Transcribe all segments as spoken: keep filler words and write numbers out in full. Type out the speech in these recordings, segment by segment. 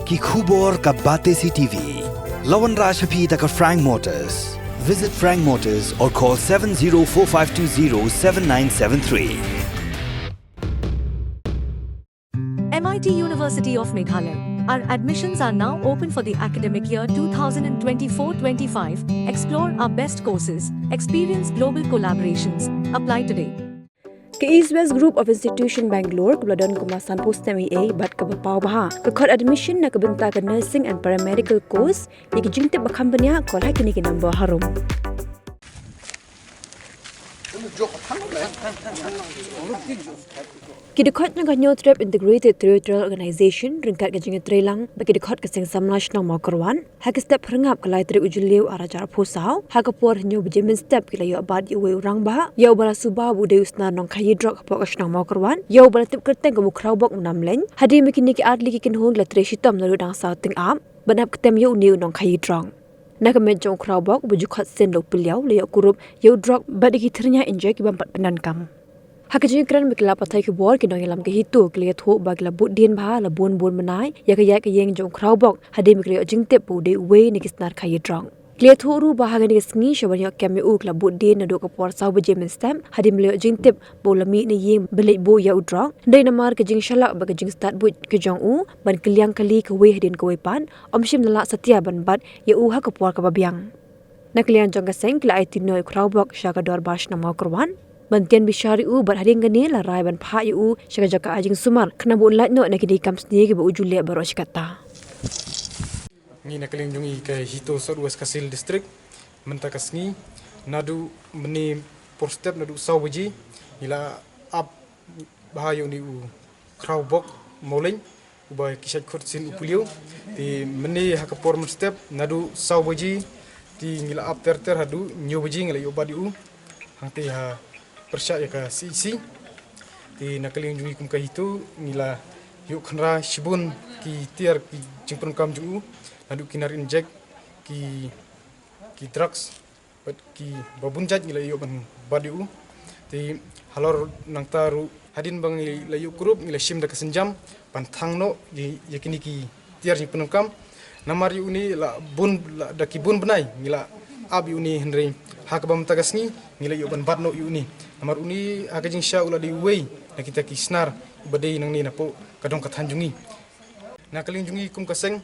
Ki khubor ka Batesi T V. La wanrah sha phi da ka Frank Motors. Visit Frank Motors or call seven zero four five two zero seven nine seven three. M I T University of Meghalaya. Our admissions are now open for the academic year two thousand twenty-four twenty-five. Explore our best courses, experience global collaborations. Apply today. Ka East West Group of Institution Bangalore kaba la don kumba sanphew snem eiei bad kaba paw bha ka khot admission na ka bynta ka nursing and paramedical course. Ïa ki jingtip ba kham bniah call ha kine ki number harum. Ki dkhot jong ka Hynñiewtrep Integrated Territorial Organization ryngkat ka jingïatreilang bad ki dkhot ka Seng Samla Shnong Mawkyrwat ha ka step phyrngap ka lai tarik u Jylliew arhajar arphew saw ha ka por hynñiew baje mynstep ki la ïoh bat ïa uwei u rangbah ïa uba la suba ba u dei u snar nongkhaïi drok hapoh ka shnong Mawkyrwat ïa uba la tip kyrteng kum u Khrawbok Namleiñ. Hadien ba kine ki artylli ki kynhun ki la trei shitom naduh dang saw tyngab ban ap ktem ïa une u nongkhaïi drok. Na ka met jong u Khrawbok uba ju khot sien da u Pylliaw la ïoh kurup ïa u drok bad ïa ki thyrñia injek ki bym pat pyndonkam. Ha ka jingïakren bad ki lad pathai khubor ki nongïalam ka HITO ki la ïathuh ba ki la bud dien bha la bun bun bnai ïa ka ïaid ka ïeng jong u Khrawbok hadien ba ki la ïoh jingtip ba u dei uwei na ki snar khaïi drok. Ki la ïathuh ruh ba ha kane ka sngi sha ban ïoh kem ïa u ki la bud dien naduh ka por saw baje mynstep hadien ba la ïoh jingtip ba u la mih na ïing ban leit buh ïa u drok. Hynrei namar ka jingshalak bad ka jingstad buit ka jong u ban kylliang kali kawei hadien kawei pat, ym shym la lah satia ban bat ïa u ha ka por kaba biang. Na ka liang jong ka seng ki la aiti noh ïa u Khrawbok sha ka dorbar shnong Mawkyrwat ban tian bishar ïa u bad hadien kane la rai ban phah ïa u sha ka jaka ai jingsumar khnang ba un lait noh na kine ki kam sniew kiba u ju leh baroh shi katta. Ngi na ka liang jong ngi ka HITO South West Khasi Hills District mynta ka sngi naduh mynne por step naduh saw baje ngi la ap bha ïa une u Khrawbok Mawleiñ uba ki shait khot sien u Pylliaw. Te mynne ha ka por mynstep naduh saw baje te ngi la ap ter ter haduh hynñiew baje ngi la ïoh bat ïa u hangtei ha pyrshah ïa ka CHC. Te na ka liang jong ngi kum ka HITO ngi la ïoh khynra shibun ki tiar ki jingpyndonkam jong u naduh ki nar injek, ki ki drugs bad kiba bun jait ngi la ïoh ban bat ïa u. Te halor nangta ruh hadien ba ngi la ïoh kurup ngi la shim da ka sienjam ban thang noh ïa, ïa kine ki tiar jingpyndonkam. Namar ïa une la bun la da ki bun bnai ngi la ap ïa une hynrei ha kaba mynta ka sngi ngi la ïoh ban bat noh ïa une. Namar une ha ka jingshisha u la dei uwei na kita ki snar uba dei nangne napoh ka dong ka thaiñ jong ngi. Na ka liang jong ngi kum ka seng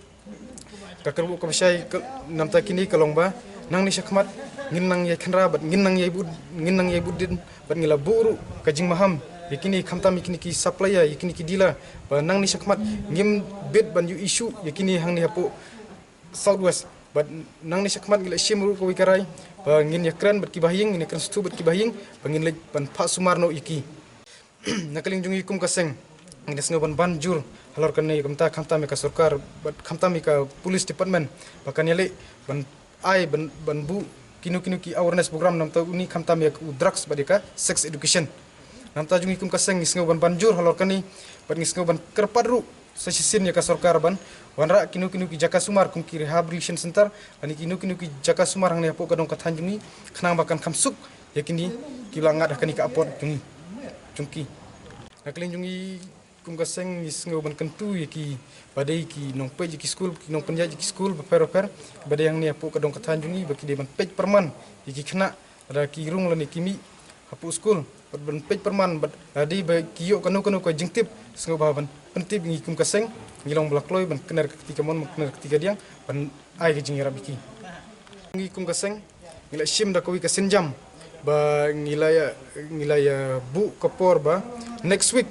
ka kyrwoh kaba shai ka, namta kine ka long ba nangne shakhmat ngin nang ïai khynra bad ngin nang ïai bud, ngin nang ïai bud dien bad ngi la buh ruh ka jingmaham ïa kine khamtam ïa kine ki supplier ïa kine ki dealer ba nangne shakhmat ngim bit ban ïoh issue ïa kine hangne hapoh South West. Bad nangne shakhmat ngi la shim ruh kawei ka rai ba ngin ïakren bad kiba ha ïing, ngin ïakren sngewthuh bad kiba ha ïing ba ngin leit ban phah sumar noh ïa ki. Na ka liang jong ngi kum ka seng ngi da sngew ban ban jur halor kane ka bynta khamtam ïa ka sorkar bad khamtam ïa ka police department ba kan ïaleh ban ai ban, ban buh kino kino ki awareness program namta une khamtam ïa u drugs bad ïa ka sex education. Namta jong ngi kum ka seng ngi sngew ban ban jur halor kane bad ngi sngew ban kyrpad ruh sa shisien ïa ka sorkar ban wanrah kino kino ki jaka sumar kum ki rehabilitation center lane kino kino ki jaka sumar hangne hapoh ka dong ka thaiñ jong ngi khnang ba kan kham suk ïa kine ki la ngat ha kane ka apot jong ngi, jong ki. Na ka liang jong ngi kum ka seng ngi sngew ban kyntu ïa ki ba dei ki nongpeit ïa ki skul, ki nongpynïaid ïa ki skul bapher bapher ba dei hangne hapoh ka dong ka thaiñ jong ngi ba ki dei ban peit pyrman ïa ki khynnah lada ki rung lane ki mih hapoh skul bad ban peit pyrman bad lada dei ba ki ïoh kano kano ka jingtip sngewbha ban pyntip ïa ngi kum ka seng. Ngi long ba la kloi ban kner ka kti kamon ban kner ka kti kadiang ban ai ka jingïarap ïa ki. Ngi kum ka seng ngi la shim da kawei ka sienjam ba ngi la ïa, ngi la ïa buh ka por ba next week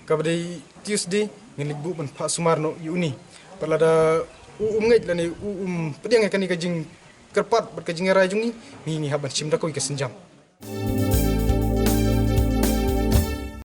kaba dei Tuesday ngin leit buh ban phah sumar noh ïa une. Bad lada u um ngeit lane u um pdiang ïa kane ka jingkyrpad bad ka jingïarai jong ngi, ngi, ngi hap ban shim da kawei ka sienjam.